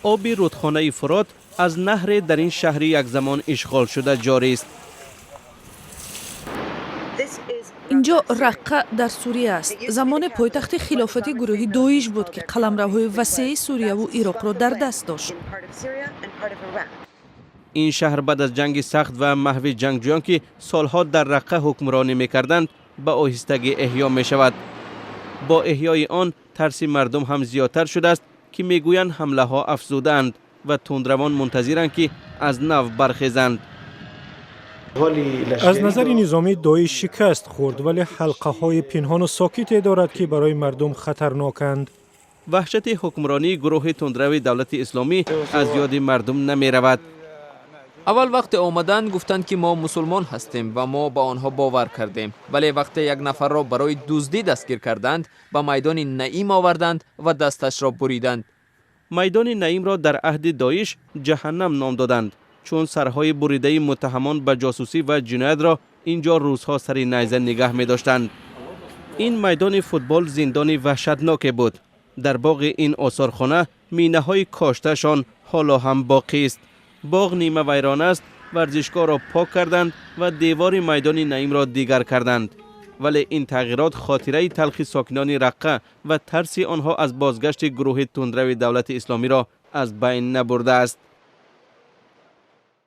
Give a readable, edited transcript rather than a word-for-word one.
Оби рудхонаи Фурот аз наҳре дар ин шаҳри якзамон ишғолшуда ҷорист. Инҷо Раққа дар Сурия аст. Замоне пойтахти хилофати гурӯҳи Доиш буд, ки қаламравҳои васеи Сурияву Ироқро дар даст дошт. Ин шаҳр баъд аз ҷанги сахт ва маҳви ҷангҷӯён, ки солҳо дар Раққа ҳукмронӣ мекарданд, ба оҳистагӣ эҳё мешавад. Бо эҳёи он тарси мардум ҳам зиёдтар шудааст, ки мегӯянд ҳамлаҳо афзудаанд ва тундравон мунтазиранд, ки аз нав бархезанд. Аз назари низомӣ Доиш шикаст хӯрд, вале ҳалқаҳои пинҳону соките дорад, ки барои мардум хатарноканд. Ваҳшати ҳукмронии гурӯҳи тундрави Давлати Исломӣ аз ёди мардум намеравад. Аввал вақте омаданд, гуфтанд, ки мо мусулмон ҳастем, ва мо ба онҳо бовар кардем. Вале вақте як нафарро барои дуздӣ дастгир карданд, ба майдони Наим оварданд ва дасташро буриданд. Майдони Наимро дар аҳди Доиш ҷаҳаннам ном доданд, чун сарҳои буридаи муттаҳамон ба ҷосусӣ ва ҷиноятро ин ҷо рӯзҳо сари найза нигаҳ медоштанд. Ин майдони футбол зиндони ваҳшатноке буд. Дар боғи ин осорхона минаҳои коштаашон ҳоло ҳам боқист. Боғ нимавайрон аст. Варзишгоҳро пок карданд ва девори майдони Наимро дигар карданд, вале ин тағйирот хотираи талхи сокинони Раққа ва тарси онҳо аз бозгашти гурӯҳи тундрави Давлати Исломиро аз байн набурдааст.